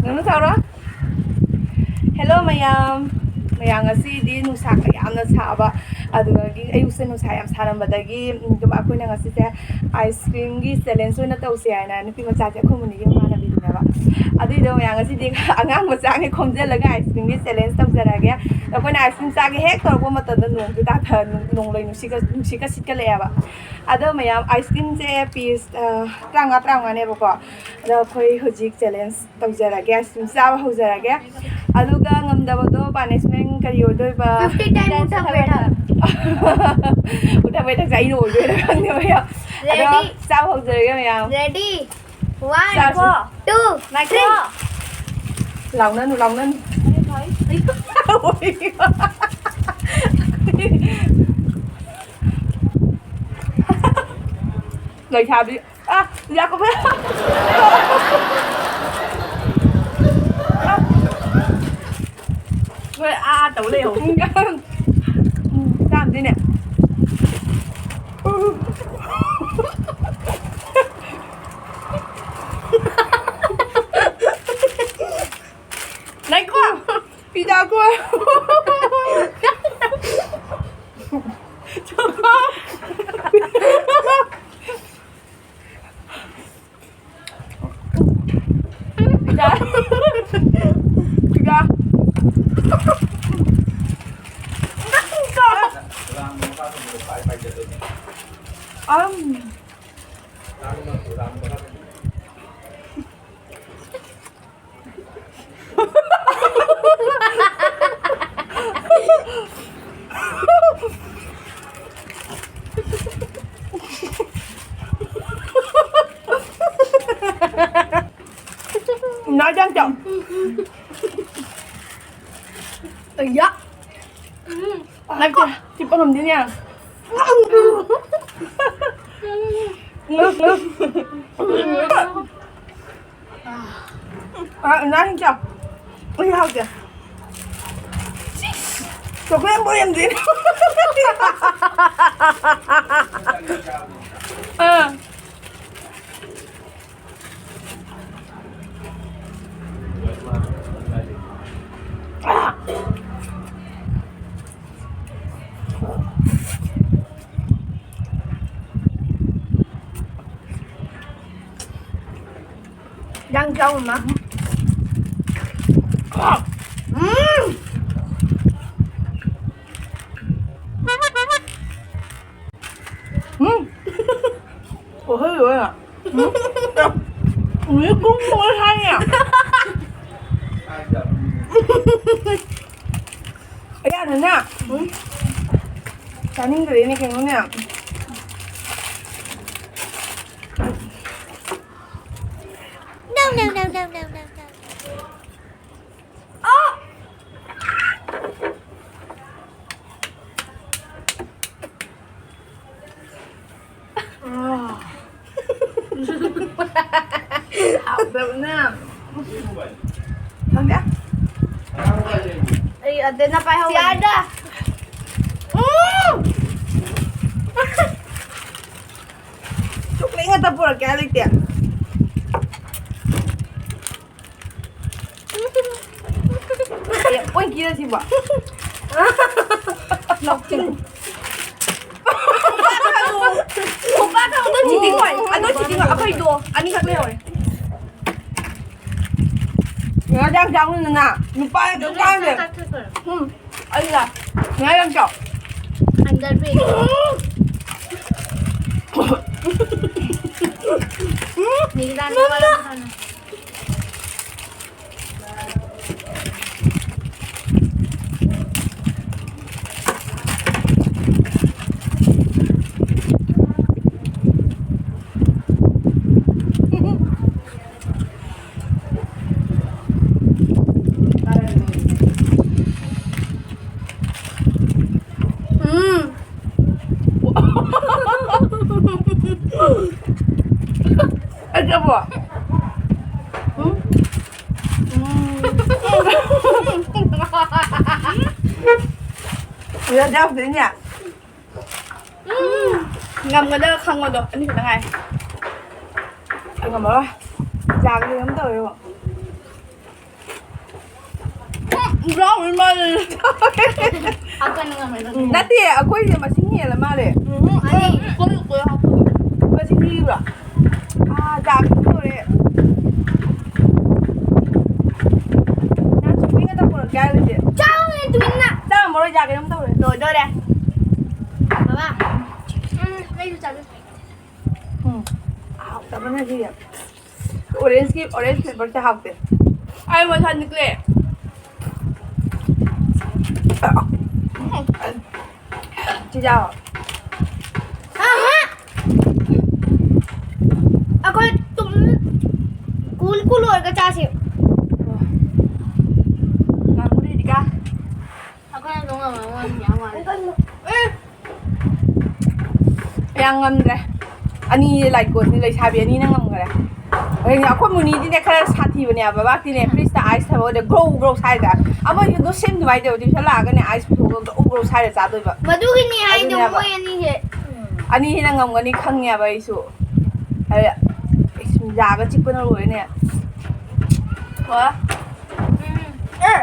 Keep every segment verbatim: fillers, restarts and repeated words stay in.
ꯅꯪꯅ ꯊꯧꯔꯣ꯫ Hello ꯃꯌꯥꯝ꯫ ꯃꯌꯥꯝ, ꯉꯁꯤꯗꯤ ꯅꯨꯡꯁꯥ ꯌꯥꯝꯅ ꯁꯥꯕ, ꯑꯗꯨꯗꯒꯤ ꯑꯌꯨꯛꯁꯦ ꯅꯨꯡꯁꯥ ꯌꯥꯝ ꯁꯥꯔꯝꯕꯗꯒꯤ, ꯎꯝ, ꯑꯗꯨꯝ ꯑꯩꯈꯣꯏꯅ ꯉꯁꯤꯁꯦ ice creamꯒꯤ challenge ꯑꯣꯏꯅ ꯇꯧꯁꯦ ꯍꯥꯏꯅ ꯅꯨꯄꯤ ꯃꯆꯥꯁꯦ ꯑꯩꯈꯣꯏ ꯃꯨꯅꯤꯒꯤ ꯃꯃꯥꯟꯅꯕꯤꯗꯨꯅꯦꯕ꯫ ꯑꯗꯨꯏꯗꯣ ꯃꯌꯥꯝ, ꯉꯁꯤꯗꯤ ꯑꯉꯥꯡ ꯃꯆꯥꯒꯤ ꯈꯣꯝꯖꯤꯜꯂꯒ ice creamꯒꯤ challenge ꯇꯧꯖꯔꯒꯦ꯫ ꯑꯩꯈꯣꯏꯅ ice cream ꯆꯥꯒꯦ ꯍꯦꯛ ꯇꯧꯔꯛꯄ ꯃꯇꯝꯗ ꯅꯣꯡꯁꯨ ꯇꯥꯊ-, ꯅꯣꯡꯂꯩ ꯅꯨꯡꯁꯤꯠꯀ, ꯅꯨꯡꯁꯤꯠꯀ ꯁꯤꯠꯀꯠꯂꯛꯑꯦꯕ꯫ ꯑꯗꯣ ꯃꯌꯥꯝ, ice creamꯁꯦ piece, ꯑ, ꯇꯔꯥꯃꯉꯥ, ꯇꯔꯥꯃꯉꯥꯅꯦꯕꯀꯣ꯫ ꯑꯗꯣ ꯑꯩꯈꯣꯏ ꯍꯧꯖꯤꯛ challenge ꯇꯧꯖꯔꯒꯦ, ice cream ꯆꯥꯕ ꯍꯧꯖꯔꯒꯦ꯫ ꯑꯗꯨꯒ ꯉꯝꯗꯕꯗꯣ punishment ꯀꯔꯤ ꯑꯣꯏꯗꯣꯏꯕ? Fifty time ꯎꯊꯛ ꯃꯩꯊꯛ꯫ ꯎꯊꯛ ꯃꯩꯊꯛꯁꯦ ꯑꯩꯅ ꯑꯣꯏꯗꯣꯏꯔꯥ ꯈꯪꯗꯦꯕ ꯌꯥꯝ꯫ ꯑꯗꯣ ready? ꯆꯥꯕ ꯍꯧꯖꯔꯒꯦ ꯃꯌꯥꯝ꯫ Ready? One, ꯆꯥꯁꯤ꯫ Two, ꯉꯥꯏꯈꯣ꯫ Three. ꯂꯥꯎꯅꯅꯨ, ꯂꯥꯎꯅꯅꯨ꯫ ꯂꯩꯁꯥꯕꯤ꯫ ꯑ, ꯌꯥꯀꯨꯞꯄꯦ꯫ ꯅꯣꯏ ꯑꯥ ꯇꯧ ꯂꯩꯍꯧ꯫ ꯎꯝ, ꯆꯥꯝꯗꯣꯏꯅꯦ꯫ ꯉꯥꯏꯈꯣ꯫ ꯄꯤꯗꯥꯀꯣ꯫ ꯅꯥꯏ ꯆꯪ ꯆꯪ꯫ ꯑꯌꯥ꯫ ꯎꯝ꯫ ꯉꯥꯏꯈꯣ꯫ ꯆꯤꯞꯄ ꯉꯝꯗꯦꯅꯦ꯫ ꯎꯝ꯫ ꯑ, ꯅꯪ ꯆꯥꯎ꯫ ꯑꯩ ꯍꯥꯎꯇꯦ꯫ ꯆꯣꯀ꯭ꯂꯦꯠ ꯑꯃ ꯌꯥꯝꯗꯦ꯫ ꯑꯥ꯫ ꯌꯥꯝ ꯆꯥꯎ, ꯃꯃꯥ꯫ ꯎꯝ꯫ ꯎꯝ꯫ ꯀꯣꯏꯍꯜꯂꯣꯏꯔ꯫ ꯎꯝ꯫ ꯎꯝ, ꯀꯨꯝ ꯀꯨꯝ ꯍꯥꯏꯅꯦ꯫ ꯑꯌꯥꯅꯅꯦ꯫ ꯎꯝ꯫ ꯆꯥꯅꯤꯡꯗ꯭ꯔꯦꯅꯦ ꯀꯩꯅꯣꯅꯦ꯫ No, no, no, no, no, no, no. ꯍꯥꯎꯇꯕꯅ꯫ ꯈꯪꯗꯦ꯫ ꯑꯩ ꯑꯗꯨꯅ ꯄꯥꯏꯍꯧꯒꯅꯤ꯫ ꯌꯥꯔꯗ꯫ ꯎꯝ! ꯆꯣꯀ꯭ꯂꯦꯠ ꯉꯥꯛꯇ ꯄꯨꯔꯛꯀꯦ ꯍꯥꯏ ꯂꯩꯇꯦ꯫ ꯑꯦ, ꯑꯣꯏ ꯀꯤꯔ ꯁꯤꯕꯣ꯫ ꯂꯧꯁꯤꯡ꯫ ꯈꯣꯡꯄꯥꯛ ꯊꯥꯡꯕꯗꯣ cheating ꯑꯣꯏ꯫ ꯑꯗꯣ cheating ꯑꯣꯏ꯫ ꯑꯩꯈꯣꯏꯗꯣ ꯑꯅꯤꯈꯛ ꯂꯩꯍꯧꯔꯦ꯫ ꯉꯔꯥꯡ ꯆꯥꯛ ꯆꯥꯛꯃꯤꯟꯅꯅ ꯅꯨꯄꯥ ꯑꯗꯨꯝ ꯀꯥꯟꯗꯦ꯫ ꯎꯝ, ꯑꯩ ꯂꯥꯛ꯫ ꯉꯔꯥꯡ ꯆꯥꯎ꯫ Underwear꯫ ꯅꯤꯒꯤꯗꯥꯟ ꯃꯃꯥ ꯌꯥꯝ ꯍꯥꯟꯅ꯫ ꯎꯝ꯫ ꯑꯆꯥꯄꯣ꯫ ꯎꯝ꯫ ꯎꯝ꯫ ꯌꯥ, ꯌꯥꯎꯗꯣꯏꯅꯦ꯫ ꯎꯝ꯫ ꯉꯝꯒꯗꯕ ꯈꯪꯕꯗꯣ ꯑꯅꯤꯈꯛꯇ ꯉꯥꯏꯔꯦ꯫ ꯑꯩ ꯉꯝꯃꯔꯣꯏ꯫ ꯌꯥꯒꯗꯤ ꯑꯗꯨꯝ ꯇꯧꯋꯦꯕ꯫ ꯎꯝ, ꯕ꯭ꯔꯥꯎꯟ ꯃꯥꯜꯂꯦ꯫ ꯍꯥꯞꯀꯅꯨ ꯉꯝꯃꯣꯏ, ꯅꯪ꯫ ꯎꯝ꯫ ꯅꯠꯇꯦ, ꯑꯩꯈꯣꯏꯁꯦ ꯃꯁꯤꯡ ꯍꯦꯜꯂ ꯃꯥꯜꯂꯦ꯫ ꯎꯝ, ꯑꯅꯤ꯫ ꯀꯣꯏ, ꯀꯣꯏ ꯍꯥꯞꯄꯣ꯫ ꯃꯁꯤꯡ ꯊꯤꯕ꯭ꯔꯣ? ꯑꯥ, ꯗꯥꯛ ꯇꯧꯔꯦ꯫ ꯍꯣꯏ, ꯌꯥꯒꯦ ꯑꯗꯨꯝ ꯇꯧꯔꯦ꯫ ꯂꯣꯏꯗꯣꯔꯦ꯫ ꯕꯕꯥ꯫ ꯎꯝ, ꯑꯩꯁꯨ ꯆꯥꯒꯦ꯫ ꯎꯝ꯫ ꯍꯥꯎꯇꯕꯅ ꯁꯤꯔꯦ꯫ ꯑꯣꯔꯦꯟꯖꯀꯤ, ꯑꯣꯔꯦꯟꯖ ꯐ꯭ꯂꯦꯚꯔꯁꯦ ꯍꯥꯎꯇꯦ꯫ ꯑꯩ ꯃꯊꯟ ꯅꯤꯛꯂꯦ꯫ ꯁꯤ ꯆꯥꯎ꯫ ꯑꯍꯥ꯫ ꯑꯩꯈꯣꯏ ꯇꯨꯝ-, ꯀꯨꯜ ꯀꯨꯜ ꯑꯣꯏꯔꯒ ꯆꯥꯁꯦ꯫ ꯉꯥꯏꯈꯣ, ꯔꯤꯇꯤꯀꯥ꯫ ꯑꯩꯈꯣꯏꯅ ꯑꯗꯨꯝ ꯉꯝꯃꯝꯃꯣꯏ, ꯌꯥꯝ ꯋꯥꯠꯂꯤ꯫ ꯎꯝ꯫ ꯌꯥꯝ ꯉꯝꯗ꯭ꯔꯦ꯫ ꯑꯅꯤ ꯂꯥꯏꯀꯣꯠꯅꯤ, ꯂꯩꯁꯥꯕꯤ ꯑꯅꯤꯅ ꯉꯝꯈ꯭ꯔꯦ꯫ ꯑꯗꯒꯤ ꯑꯩꯈꯣꯏ ꯃꯨꯅꯤꯗꯤꯅꯦ ꯈꯔ ꯁꯥꯊꯤꯕꯅꯦꯕ, ꯃꯥꯛꯇꯤꯅꯦ ꯐ꯭ꯔꯤꯖꯇ ꯑꯥꯏꯁ ꯊꯝꯃꯒꯅꯦ ꯒ꯭ꯔꯧ ꯒ꯭ꯔꯧ ꯁꯥꯏꯗ꯫ ꯑꯃ ꯌꯨꯝꯗꯣ ꯁꯦꯝ ꯑꯗꯨꯃꯥꯏꯅ ꯇꯧꯕ, ꯇ꯭ꯌꯨꯁꯟ ꯂꯥꯛꯑꯒꯅꯦ ꯑꯥꯏꯁ ꯄꯨꯊꯣꯛꯑꯒ ꯒ꯭ꯔꯧ ꯒ꯭ꯔꯧ ꯁꯥꯏꯔ ꯆꯥꯗꯣꯏꯕ꯫ ꯃꯗꯨꯒꯤꯅꯤ ꯍꯥꯏꯗꯣ, ꯑꯗꯨꯅꯦꯕ꯫ ꯃꯣꯏ ꯑꯅꯤꯁꯦ꯫ ꯑꯅꯤꯁꯤꯅ ꯉꯝꯒꯅꯤ ꯈꯪꯉꯦꯕ ꯑꯩꯁꯨ꯫ ꯑꯗ ꯌꯥꯒ ꯆꯤꯛꯄꯅ ꯂꯣꯏꯔꯦꯅꯦ꯫ ꯍꯣꯏ꯫ ꯎꯝ꯫ ꯑꯦ꯫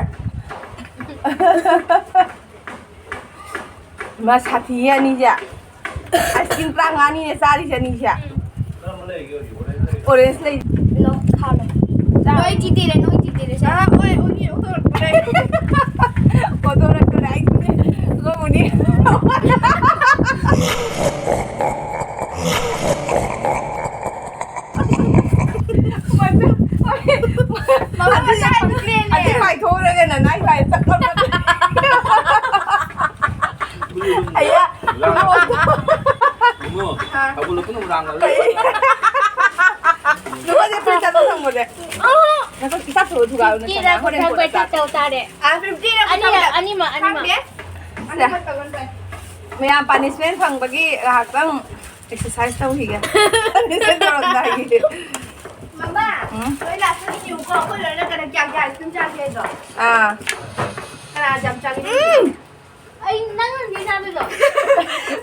ꯃꯥ ꯁꯥꯊꯤꯌꯦ ꯑꯅꯤꯁꯦ꯫ ꯑꯥꯏꯁ ꯀ꯭ꯔꯤꯝ ꯇꯔꯥꯃꯉꯥꯅꯤꯅꯦ ꯆꯥꯔꯤꯁꯦ ꯑꯅꯤꯁꯦ꯫ ꯑꯣꯔꯦꯟꯖ ꯂꯩ꯫ ꯅꯣꯏ ꯆꯤꯇꯤꯔꯦ, ꯅꯣꯏ ꯆꯤꯇꯤꯔꯦ, ꯁꯦ꯫ ꯑꯥ, ꯍꯣꯏ, ꯎꯅꯤ, ꯎꯊꯣꯔꯛꯄꯅꯦ꯫ ꯎꯊꯣꯔꯛꯄꯅꯦ, ꯑꯩꯁꯨꯅꯦ꯫ ꯎꯊꯣꯔꯛꯄꯅꯦ꯫ ꯃꯃꯥ ꯃꯆꯥ ꯅꯨꯄꯤꯅꯦ꯫ ꯑꯗꯨ ꯄꯥꯏꯊꯣꯛꯎꯔꯒ ꯅꯅꯥꯏ ꯄꯥꯏ ꯆꯠꯂꯝꯃꯗꯤ꯫ ꯑꯌꯥ꯫ ꯏꯕꯨꯡꯉꯣ, ꯍꯧꯒꯠꯂꯛꯄꯅ ꯍꯨꯔꯥꯟꯈ꯭ꯔꯦ꯫ ꯂꯨꯍꯣꯡꯁꯦ, ꯐꯨꯔꯤꯠ ꯆꯥꯊꯣꯛ ꯊꯝꯃꯣꯁꯦ꯫ ꯉꯥꯏꯈꯣ, ꯏꯆꯥ ꯊꯣꯛꯑ ꯊꯨꯒꯥꯏꯔꯣ, ꯅꯆꯥ ꯐꯤꯐꯇꯤꯗ ꯉꯥꯡ ꯍꯣꯔꯦꯟ ꯄꯨꯊꯣꯛꯄ ꯄꯨꯔꯛꯑꯣ, ꯆꯥꯊꯣꯛ꯫ ꯆꯥꯊꯣꯛ ꯇꯥꯔꯦ꯫ ꯑꯥ, ꯐꯤꯐꯇꯤꯗ ꯑꯅꯤꯃꯛ, ꯄꯨꯊꯣꯛꯄ ꯑꯅꯤꯃꯛ, ꯑꯅꯤꯃꯛ꯫ ꯈꯪꯗꯦ꯫ ꯑꯅꯤꯃꯛ ꯇꯧꯒꯟ ꯇꯥꯏ꯫ ꯃꯌꯥꯝ ꯄꯥꯅꯤꯁꯃꯦꯟ ꯐꯪꯕꯒꯤ ꯉꯥꯏꯍꯥꯛꯇꯪ ꯑꯦꯛꯁꯔꯁꯥꯏꯁ ꯇꯧꯈꯤꯒꯦ꯫ ꯄꯥꯅꯤꯁꯃꯦꯟ ꯇꯧꯔꯝꯗꯥꯏꯒꯤ꯫ ꯃꯃꯥ, ꯎꯝ? ꯅꯣꯏ ꯂꯥꯛꯇꯣꯏꯅꯦꯕꯀꯣ, ꯑꯩꯈꯣꯏ ꯂꯣꯏꯅ ꯀꯩꯅꯣ ꯀꯌꯥꯝ ꯀꯌꯥꯝ ꯑꯗꯨꯝ ꯆꯥꯒꯦ ꯍꯥꯏꯗꯣ? ꯑꯥ꯫ ꯀꯅꯥ ꯌꯥꯝ ꯆꯥꯒꯦ? ꯎꯝ꯫ ꯑꯩ ꯅꯪ ꯍꯪꯒꯦ ꯆꯥꯗꯣꯏꯗꯣ?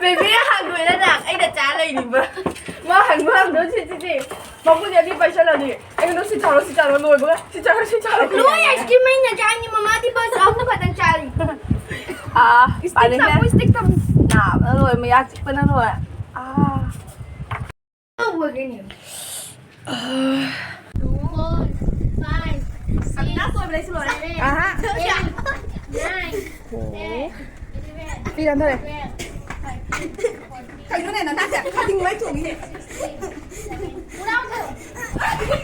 ꯕꯦꯕꯤꯅ ꯍꯪꯗꯣꯏꯅ ꯅꯪ ꯑꯩꯅ ꯆꯥ ꯂꯩꯅꯤꯡꯕ꯫ ꯃꯥ ꯍꯪꯕ ꯍꯪꯗꯣꯏ ꯁꯤ, ꯁꯤ, ꯁꯤ꯫ ꯃꯈꯨꯠꯁꯦ ꯑꯅꯤ ꯄꯥꯏꯁꯜꯂꯗꯤ ꯑꯩꯉꯣꯟꯗ ꯁꯤ ꯆꯥꯔꯣ, ꯁꯤ ꯆꯥꯔꯣ ꯂꯣꯏꯕꯒ ꯁꯤ ꯆꯥꯔꯣ, ꯁꯤ ꯆꯥꯔꯣ꯫ ꯂꯣꯏ ꯑꯥꯏꯁ ꯀ꯭ꯔꯤꯝ ꯑꯩꯅ ꯆꯥꯅꯤ, ꯃꯃꯥꯗꯤ ꯕꯁ ꯑꯍꯨꯝ ꯈꯛꯇꯪ ꯆꯥꯔꯤ꯫ ꯑꯥ, ꯏꯁꯇꯤꯛ ꯄꯥꯅꯤꯁꯃꯦꯟ꯫ ꯊꯝꯃꯨ, ꯏꯁꯇꯤꯛ ꯊꯝꯃꯨ꯫ ꯅꯥꯕꯅ ꯂꯣꯏꯔꯦ, ꯃꯌꯥ ꯆꯤꯛꯄꯅ ꯂꯣꯏꯔꯦ꯫ ꯑꯥ꯫ ꯇꯧꯕꯒꯤꯅꯦ꯫ Four, five, six, seven, ꯑꯍꯥ꯫ Eight, nine, ꯄꯤꯔꯝꯗꯣꯔꯦ꯫ ꯀꯩꯅꯣꯅꯦ ꯅꯅꯥꯁꯦ ꯈꯗꯤꯡ ꯃꯩ ꯆꯣꯡꯉꯤꯅꯦ꯫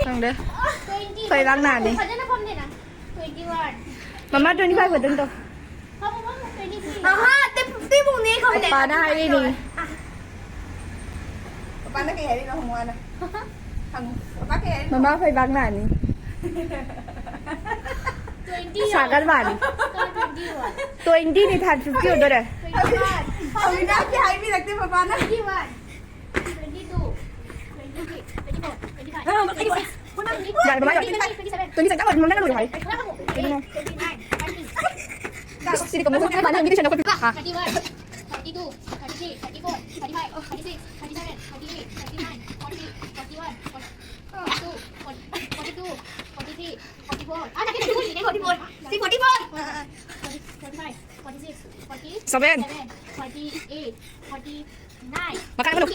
ꯈꯪꯗꯦ꯫ ꯀꯩ ꯂꯥꯡ ꯅꯥꯅꯤ? ꯐꯖꯅ ꯐꯝꯗꯦꯅ꯫ ꯃꯃꯥ twenty five ꯈꯛꯇꯪ ꯇꯧ꯫ ꯐꯝꯃꯣ, ꯐꯝꯃꯣ, twenty three꯫ ꯑꯍꯥ, ꯇꯦ ꯐꯤꯐꯇꯤ ꯃꯨꯛꯅꯦ ꯈꯪꯗꯦ꯫ ꯄꯄꯥꯅ ꯍꯥꯏꯔꯤꯅꯤ꯫ ꯄꯄꯥꯅ ꯀꯩ ꯍꯥꯏꯔꯤꯅꯣ ꯍꯪꯉꯣ ꯍꯥꯟꯅ꯫ ꯍꯪꯉꯣ꯫ ꯄꯄꯥ ꯀꯩ ꯍꯥꯏꯔꯤꯅꯣ? ꯃꯃꯥ ꯐꯩꯕꯥꯛ ꯅꯥꯅꯤ꯫ Twenty ꯁꯥꯒꯔ ꯃꯥꯜꯂꯤ꯫ Twenty one꯫ Twenty ꯅꯤ ꯊꯥꯔꯇꯤ ꯐꯤꯐꯇꯤ ꯑꯣꯏꯗꯣꯔꯦ꯫ Twenty one꯫ ꯍꯧꯖꯤꯛ ꯍꯥꯏꯕꯤꯔꯛꯇꯦ ꯄꯄꯥꯅ꯫ Twenty one꯫ Twenty two꯫ Twenty three꯫ Twenty four꯫ Twenty five꯫ ꯑ, ꯃꯊꯛꯀꯤ ꯇ꯭ꯋꯦꯟꯇꯤ ꯁꯤꯛꯁ꯫ ꯌꯥꯔꯦ, ꯃꯃꯥ ꯌꯥꯔꯦ꯫ ꯇ꯭ꯋꯦꯟꯇꯤ ꯁꯤꯛꯁ ꯆꯞ ꯃꯥꯟꯅꯩ, ꯃꯃꯥ ꯌꯥꯔꯦ꯫ Twenty nine. ꯁꯤꯗꯤ ꯀꯃꯥꯏꯅ ꯇꯧꯕ? ꯃꯥꯅ ꯏꯪꯂꯤꯁ ꯑꯣꯏꯅ ꯈꯣꯠꯄ꯫ Thirty one. Thirty two. Thirty three. Thirty four. Thirty five. Thirty six. Thirty seven. Thirty eight. Thirty nine. Forty. Forty one. Forty two. Forty three. Forty four. Forty four. ꯁꯤ forty four. Forty five. Forty six. Forty seven. Forty eight. Forty nine. ꯃꯈꯥ ꯀꯨꯝꯃꯨ꯫